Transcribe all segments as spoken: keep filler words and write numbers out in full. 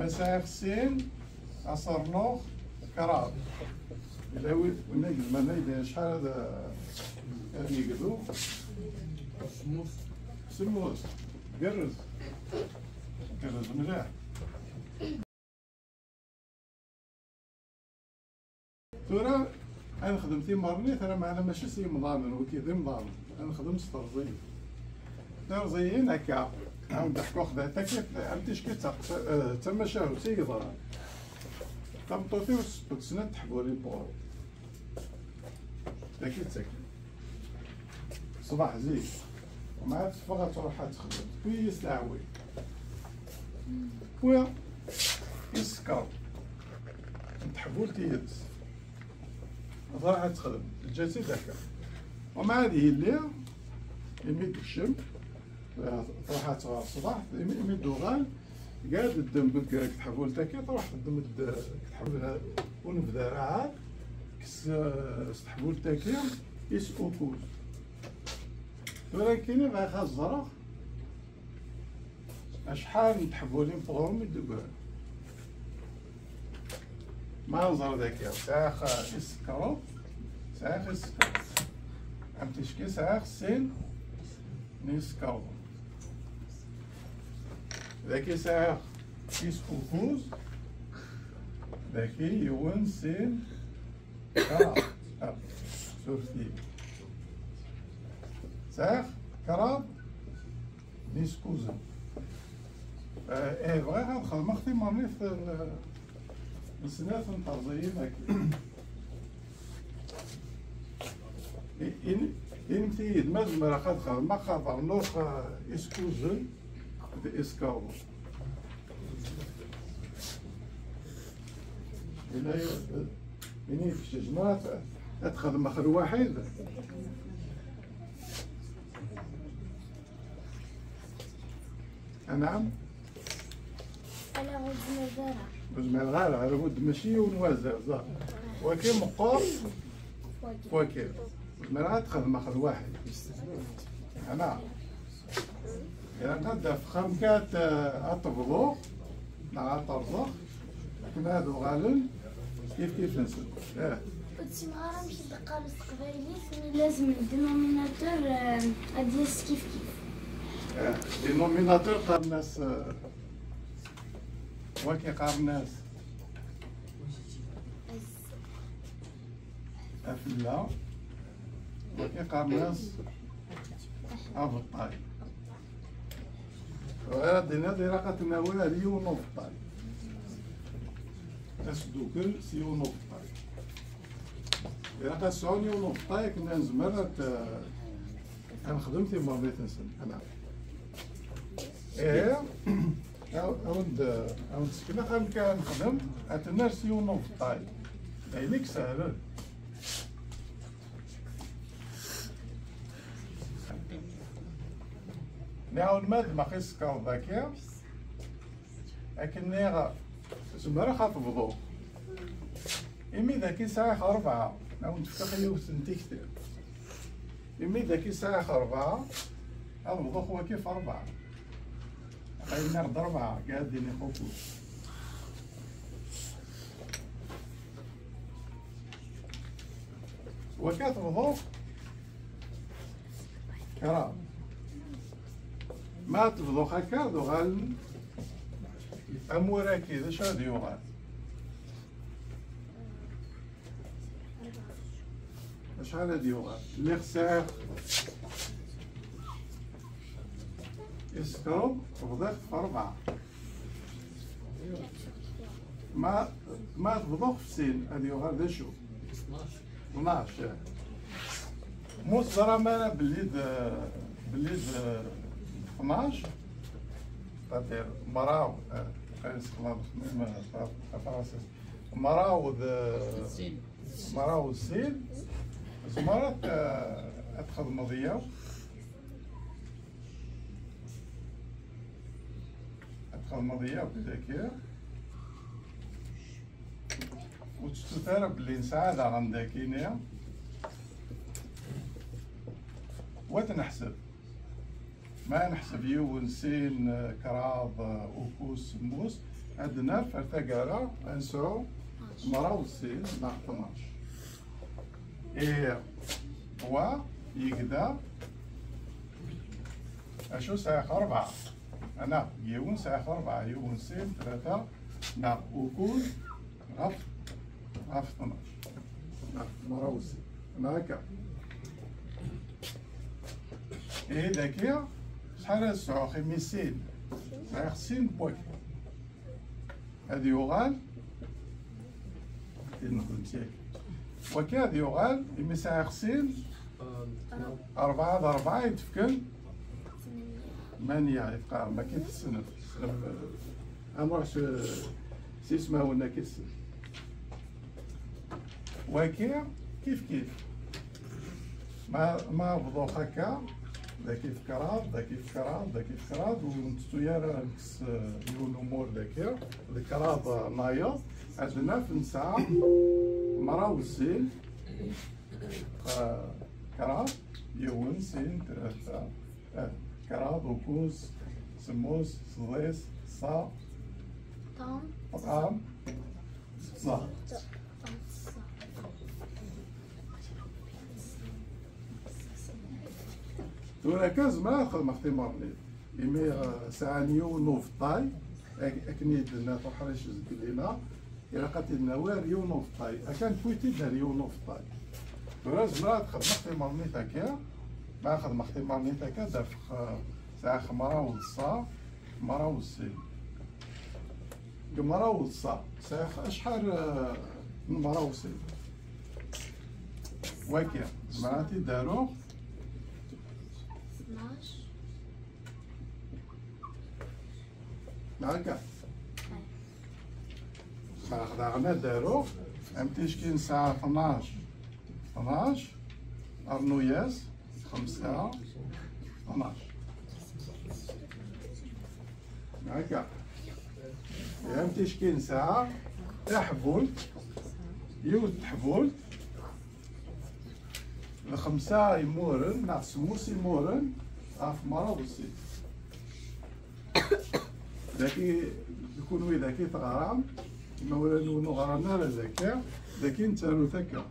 Sɛiɣ sin, asernuɣ, kraḍ. Ila wi-, winna yezmer ma yella acḥal ad, ad yegdu? Semmus. Gerrez. Gerrez mliḥ. Tura ad nexdem timernitin, meɛna mačči s yimḍanen, wigi d imḍanen, ad nexdem s terẓiyin. Tirẓiyin akka, ad wen-d-ḥkuɣ da takit, am ticki d ta-, eh, d tamacahut i yeḍran. Tameṭṭut-iw tesseqdec snat teḥbulin n uɣrum. Dagi d tagi. Ṣṣbeḥ zik. Umɛad teffeɣ ad truḥ ad texdem. Tewwi-yi s leɛwin. Tewwi isekkeṛ n teḥbult yid-s. Truḥ ad texdem. Teǧǧa-tt-id akka. Umɛad yelli, imi d-tekcem, truḥ ad tɣer ṣṣbeḥ, imi, imi d-tuɣal, Qɛed ddem deg, deg teḥbult-agi, truḥ teddem-d deg teḥbult, ur nebda ara ɛad, kkes, eh, s teḥbult-agi, is ukuz. Tura nekkini bɣiɣ ad ẓreɣ acḥal n teḥbulin n uɣrum i d-ugran. Ma nẓer dagi, sɛiɣ, eh, is kraḍ, sɛiɣ is kraḍ. Am ticki sɛiɣ sin n is kraḍ. Dagi sɛiɣ tis ukuz, dagi yiwen, sin, kraḍ. Ah, suref-iyi. Sɛiɣ kraḍ n iskuzen. Eh, eh, bɣiɣ ad xedmeɣ timernitin n, n snat n terẓiyin-agi. I-, in-, inimt-iyi-d ma zemreɣ ad xedmeɣ, ad rnuɣ, eh, iskuzen d iskaḍen. Ini-yi-d kečč, zemreɣ ad, ad xedmeɣ lwaḥid? Anɛam? Ala, ur zmireɣ ara. Ur zmireɣ ara, ara kud mačči yiwen wazal, ẓer. Wagi meqqer, wagi. Ur zmireɣ ad t-xedmeɣ lwaḥid. Ana. Ilaq ad d-afeɣ amek ad, ad tebḍuɣ, neɣ ad terẓeɣ, akken ad uɣalen kif kif-nsen. Eh. Ur ssineɣ ara amek i d-qqaren s teqbaylit, mi lazem le dénominateur, eh, ad d-yas kif kif. Eh, dénominateur qqaren-as, eh, wagi qqaren-as afella, wagi qqaren-as abeṭṭay. Bɣiɣ ad d-iniɣ ilaq ad t-nawi ar yiwen ubeṭṭay. Asdukkel s yiwen ubeṭṭay. Ilaq ad sɛun yiwen ubeṭṭay akken ad nezmer ad, ad nexdem timernitin-nsen. Ana. Ihi, aw-, awen-d, awen-d-sekneɣ amek ara nexdem, ad t-ners yiwen ubeṭṭay. D ayen i isehlen. Nniɣ-awen ma d ma xi sekkeṛ daki, akken nniɣ zemreɣ ad t-bḍuɣ. Imi daki sɛiɣ rebɛa, ad wen-d-fkeɣ yiwet n tikti. Imi daki sɛiɣ rebɛa, ad bḍuɣ waki f rebɛa. Aql-i nniɣ-d rebɛa, qɛed d-iniɣ uku. Waki ad t-bḍuɣ kraḍ. Ma tebḍuɣ akka, ad uɣalen amur-agi, d acu ad yuɣal? Acḥal ad yuɣal? Lliɣ sɛiɣ isekṛeb, bḍiɣ f rebɛa. Ma, ma tebḍuɣ f sin, ad yuɣal d acu? Tnac. Mu teẓram ara belli d, belli d tnac, c'est-à-dire mraw, eh, qal sekṛeb, même, eh, tafransist. Mraw d, mraw d sin, tzemreḍ ad, ad txedmeḍ yiwet. Ad txedmeḍ yiwet daki. Ur tettut ara belli nesɛa daɣen dakini. Wa ad neḥseb. Ma neḥseb yiwen, sin, kraḍ, ukus, semmus, Ad naf ar taggara ad nesɛu mraw d sin neɣ tnac. Ihi wa yegda acu sɛiɣ rebɛa. Ana yiwen sɛiɣ rebɛa, yiwen sin tlata neɣ ukul ɣef ɣef tnac neɣ mraw d sin. Neɣ akka. Ihi dagi, acḥal ara sɛuɣ imi sin? Sɛiɣ sin n wakka. Ad yuɣal, tin n nekkenti akka. Wakka ad yuɣal, imi sɛiɣ sin, rebɛa d rebɛa yetfken manya, i teqqarem, akka i tessnem. Am ruḥ s, s ismawen akka i tessnem. Wagi kif kif. Ma, ma bḍuɣ akka, dagi f kraḍ, dagi f kraḍ, dagi f kraḍ, ur nettu ara nekkes, eh, yiwen umur dagi, d kraḍ, eh, nayeḍ, ad naf nesɛa mraw d sin, eh, kraḍ, yiwen, sin, tlata, eh, kraḍ, ukuz, semmus, sḍis, ṣa, ṭam, ṭam, ṣa. Tura kan zemreɣ ad xedmeɣ timerniṭ. Imi, eh, sɛan yiwen n ubeṭṭay, ak-, akken i d-tenna Tuḥrict zgelli-nneɣ, ilaq ad t-id-nawi ar yiwen n ubeṭṭay. Akan tewwi-t-id ar yiwen n ubeṭṭay. Tura zemreɣ ad xedmeɣ timerniṭ akka, ma xedmeɣ timerniṭ akka, ad afeɣ, eh, sɛiɣ mraw d ṣa, mraw d sin. Deg mraw d ṣa, sɛiɣ acḥal, eh, n mraw d sin? Wagi, zemreɣ ad t-id-aruɣ? Tnac. Neɣ akka? Zemreɣ daɣen ad d-aruɣ, am ticki nesɛa tnac, tnac, rnu-yas xemsa, tnac. Neɣ akka? Am ticki nesɛa taḥbult, yiwet teḥbult, d xemsa imuren neɣ semmus imuren ɣef mraw d sin. Dagi, kunwi dagi teɣram, imawlan-nwen ur ɣran ara dagi, dagi nettaru-t akka.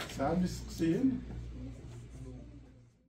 Tesɛam isteqsiyen?